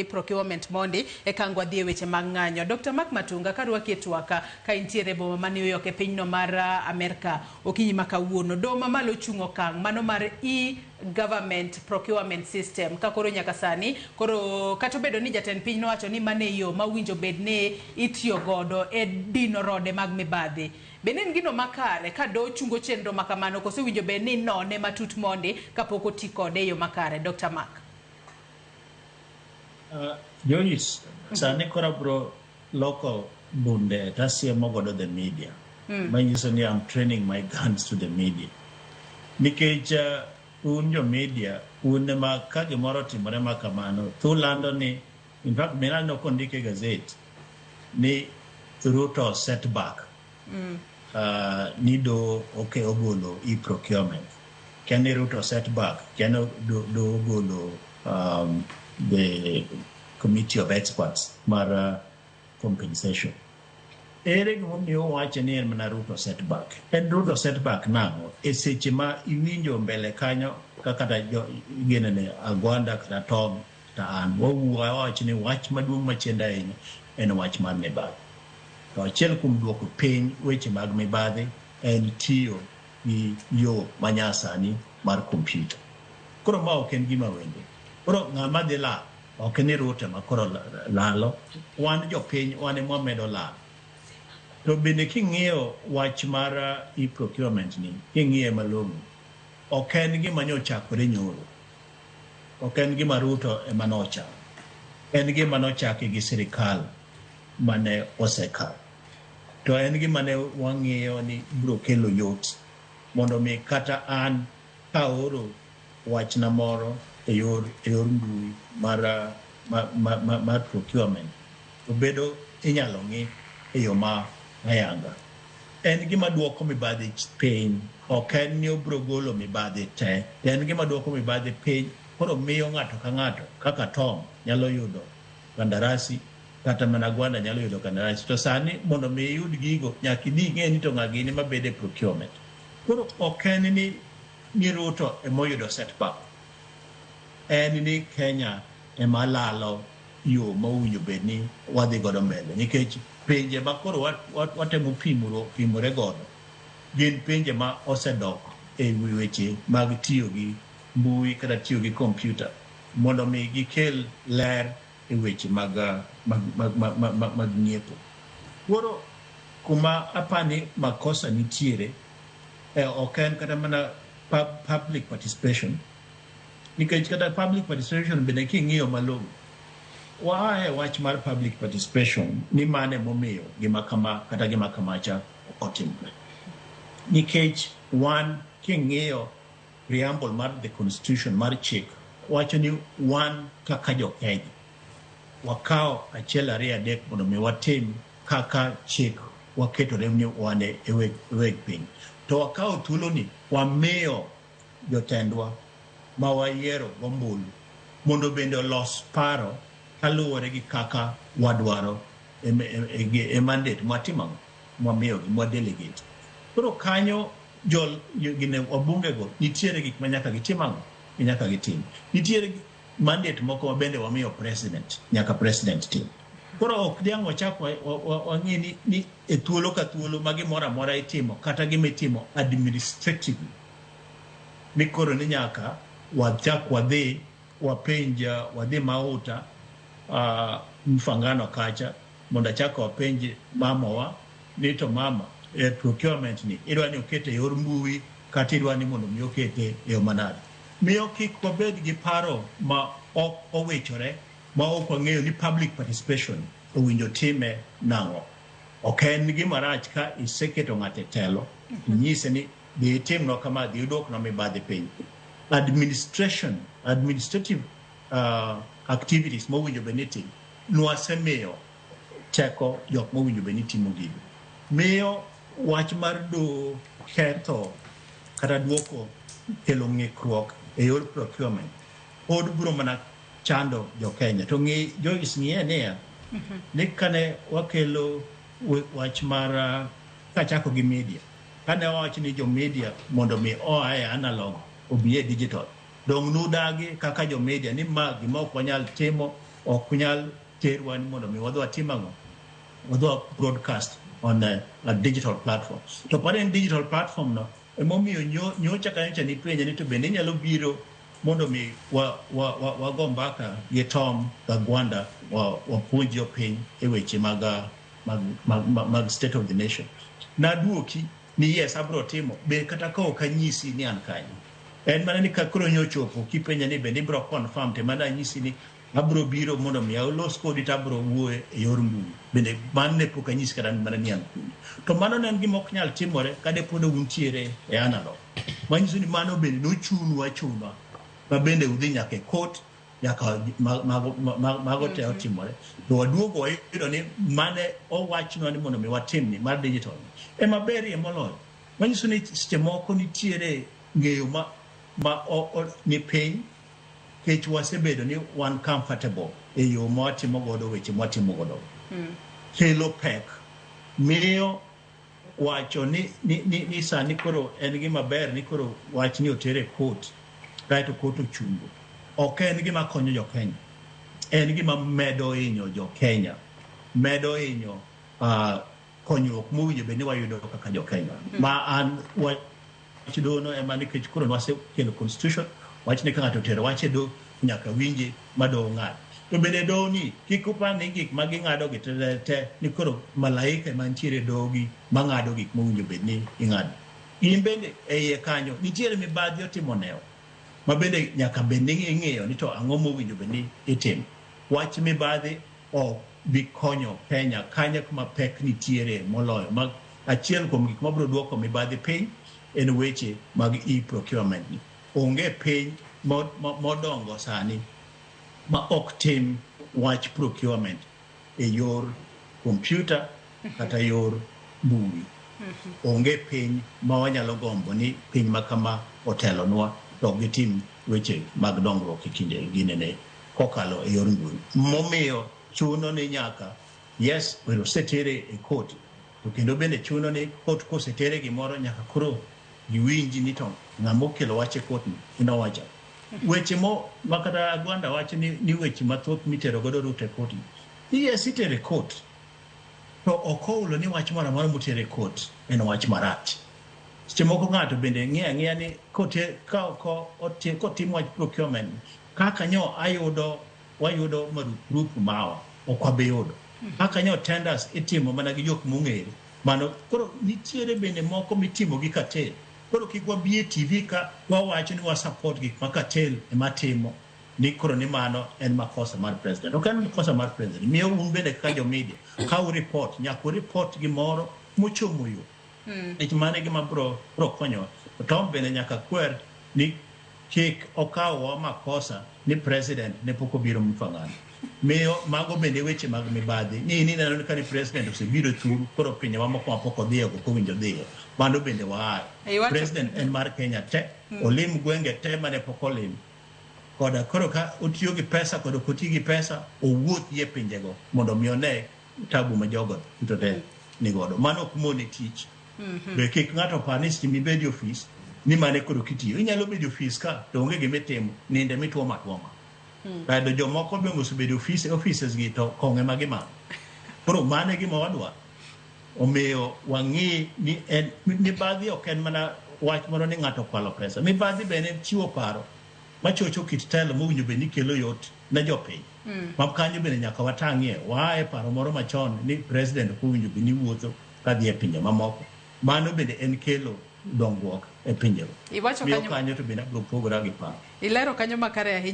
Procurement mondi eka ang' wadhi e weche mag ng'anyo. Dr. Mark Matunga, karwaki e twaka ka intiere e boma ma New York e pinyno mar Amerka okinyi ma kawuono. Doho mamalo ochung'o okang' mano mar e-government procurement system ka koro nyaka sani koro kata obedo ni jatend piny nowacho ni mano e yo ma owinjo bed ni itiyo godo e dino rode mag mibadhi. Bende en gino makare ka doho chungo chenro ma kamano koso owinjo bed ni inone matut mondi kapok oti kode e yo makare? Dr. Mark. Joyce, sani koro abro loko bunde tasiemo godo the media. Manyiso ni I'm training my guns to the media. Nikech un jo media, un ema ka gimoro otimore ma kamano, tulando ni, in fact mina aneno kondik e gazet ni Ruto setback. Ni do ok ogolo e-procurement. Kia ni Ruto setback, kia ni do ogolo the committee of experts mar compensation. Ere gimomiyo owacho ni en mana Ruto setback? En Ruto setback nang'o? E seche ma iwinjo mbele kanyo kaka jo ginene Agwanda kata Tom kata an wawuoyo wawacho ni wach maduong' machendo ahinya en wach mar mibadhi. To achiel kuom duoko piny weche mag mibadhi en tiyo gi yo manyasani mar kompyuta. Koro ma ok en gima wendo. Koro ng'ama dhi lal ok ni Ruto ema koro lalo, wan jopiny wan ema wamedo lal. To bende king'iyo wach mar e-procurement ni, king'iye malong'o, ok en gima nyochakore nyoro. Ok en gima Ruto ema nochako. En gima nochaki gi sirikal mane osekalo. To en gima ne wang'iyo ni biro kelo yot mondo mi kata an kaoro wachna moro e yor mbui mar procurement to bedo inyalo ng'i e yo ma ayanga. En gima duoko mibadhi piny, ok en ni obiro golo mibadhi te, to en gima duoko mibadhi piny koro miyo ng'ato ka ng'ato kaka Tom nyalo yudo kandarasi kata mana Gwanda nyalo yudo kandarasi. To sani mondo mi iyud gigo nyaka idhi ing'e ni to ng'a gini mabedo e procurement. Koro ok en ni Ruto emoyudo setback. En ni Kenya ema lalo yo mowinjo bed ni wadhi godo mbele nikech pinje ma koro watemo pimore godo gin pinje ma osedok e weche mag tiyo gi mbui kata tiyo gi kompyuta mondo mi gikel ler e weche mag ng'iepo. Koro kuma apani makosa nitiere ok en kata mana public participation nikech kata public participation bende king'iyo malong'o waa e wach mar public participation ni mane momiyo gima kama kata gima kamacha otimore. Nikech wan king'iyo preamble mar the constitution mar chik wacho ni wan kaka jo Kenya wakawo achiel ariyo adek mondo mi watim kaka chik waketore ni wan e weg piny. To wakawo thuoloni wamiyo jotendwa ma wayiero gombulu mondo bende olos paro kaluwore gi kaka wadwaro e mandate mwatimo mwamiyogi mwa delegate. Koro kanyo gine wabunge go nitiere gik ma nyaka gitim ang'o? Nyaka gitim. Nitiere mandate moko ma bende wamiyo president, nyaka president tim. Koro ok diang' wachak wang'e ni e thuolo ka thuolo ma gimoro amora itimo kata gima itimo administratively ni koro ni nyaka wachak wadhi wapenj wadhi Mauta Mfangano kacha mondo achak wapenj mamawa ni to mama e procurement ni idwa ni okete e yor mbui kata idwa ni mondo mi okete e yo manade. Miyo kik wabed gi paro ma ok owichore ma ok wang'eyo ni public participation owinjo time nang'o. Ok en gima rach ka iseketo ng'ato e telo, inyise ni dhi itimnwa kama, dhi iduoknwa mibadhi piny. Administrative activities mowinjo bed ni itimo, nwasemiyo teko jok mowinjo bed ni timo gigo. Miyo wach mar doho ketho kata duoko kelo ng'ikruok e yor procurement pod biro mana chando jo Kenya. To ng'i Joyce ng'iye niya, ni kane wakelo wach mar kachako gi media, kane wawacho ni jo media mondo mi oa e analog obi e digital, dong' nudagi kaka jo media ni ma gima ok wanyal timo. Ok nyal terwa ni mondo mi wadhi watim ang'o, wadhi wa broadcast on a digital platform. To pare en digital platform no emomiyo nyocha ka nyocha nipenja ni to bende inyalo biro mondo mi wago mbaka gi Tom Kagwanda, wapuonj jopiny e weche mag state of the nation. Naduoki ni yes, abro timo be kata ka ok anyisi ni an kanyo. En mana ni ka koro nyochopo kipenja ni bende ibro confirm, to mana anyisi ni abro biro mondo mi alos kodi to abro wuoyo e yor mbui. Bende mano ne pok anyisi kata mana ni an kuno. To mano ne en gima ok nyal timore ka de pod untiere e analog. Manyiso ni mano bende nochunu achuna ma bende udhi nyaka e court, nyaka mago te otimore. To waduogo wayudo ni mane owachnwa ni mondo mi watimni mar digital ema berie moloyo. Manyiso ni seche moko nitiere ng'eyo ma ni piny kech wasebedo ni wan comfortable e yo ma watimo godo weche mwatimo godo. Kelo pek miyo wacho ni sani koro en gima ber ni koro wach ni otere e court kaeto court ochungo. Ok en gima konyo jo Kenya. En gima medo hinyo jo Kenya. Medo hinyo konyruok mowinjo bed ni wayudo kaka jo Kenya. Ma an wach dono ema nikech koro wasekelo constitution, wach ni ka ng'ato otero wach e doho nyaka winje ma doho ng'ad. To bende doho ni kik upar ni gik ma ging'ado gi te te ni koro malaika ema nitiere e doho gi mang'ado gik mowinjo bed ni ing'ado. In bende e iye kanyo nitiere mibadhi otimo newa ma bende nyaka bed ni ing'iyo ni to ang'o mowinjo bed ni itimo. Wach mibadhi ok bi konyo Kenya kanyo kuma pek nitiere moloyo. Ma achiel kuom gik mabiro duoko mibadhi piny en weche mag e-procurement ni. Onge piny modongo sani ma ok tim wach procurement e yor kompyuta kata yor mbui. Onge piny ma wanyalo gombo ni piny ma kama otelonwa to ok gitim weche mag dongruok e kinde ginene kokalo e yor mbui. Momiyo chuno ni nyaka yes, osetere e court, to kendo bende chuno ni court kosetere gimoro nyaka koro giwinji ni to ng'ama okelo wach e court ni inowacho. Weche mo ma kata Agwanda wacho ni weche mathoth mitero godo Ruto e court ni yes, itere e court to ok oulo ni wach moro amora motere e court en wach marach. Seche moko ng'ato bende ng'iyo ang'iya ni kotim wach procurement kaka nyo ayudo wayudo marupurupu mawa ok wabi yudo. Kaka nyo tenders itimo mana gi jok mong'ere. Mano koro nitiere bende moko mitimo gi cartel. Koro kik wabi e TV ka wawacho ni wa support gik ma cartel ema timo ni koro ni mano en makosa mar president. Ok en makosa mar president. Miyo un bende kaka jo media ka u report nyaka u report gimoro mochomo yo. Nikech mano e gima bro konyowa. To Tom bende nyaka kwer ni kik okawwa makosa ni president ne pok obiro Mfangano. Miyo mago bende weche mag mibadhi. Ni in ineno ni ka ni president osebiro thuru koro pinje mamoko ma pok odhiye ok owinjo dhiye. Mano bende waaye. President en mar Kenya te. Olim gwenge te mane pok olim. Koda koro ka otiyo gi pesa kod ok oti gi pesa, owuothi e pinjego mondo mi one tabu ma jogo duto te ni godo. Mano ok mone tich. Be kik ng'ato par ni seche mibede e ofis ni mane koro kitiyo. Inyalo bedo e ofis ka to onge gima itimo, ninde mituomo atuoma. Kaeto jomoko be osebedo e offices gi to kong'o ema gimadho. Koro mano e gima wadwaro. Omiyo wang'i ni en mibadhi ok en mana wach moro ni ng'ato okwalo pesa. Mibadhi bende en chiwo paro machocho kit telo mowinjo bed ni kelo yot ne jopiny. Ma kanyo bende nyaka watang'ie. Waa e paro moro machon ni president ok owinjo bed ni wuotho kadhi e pinje mamoko. Mano bende en kelo dongruok e pinjego. Iwacho Miyo kanyo kanyo to bende abiro pogora gi paro. Ilero kanyo makare ahinya.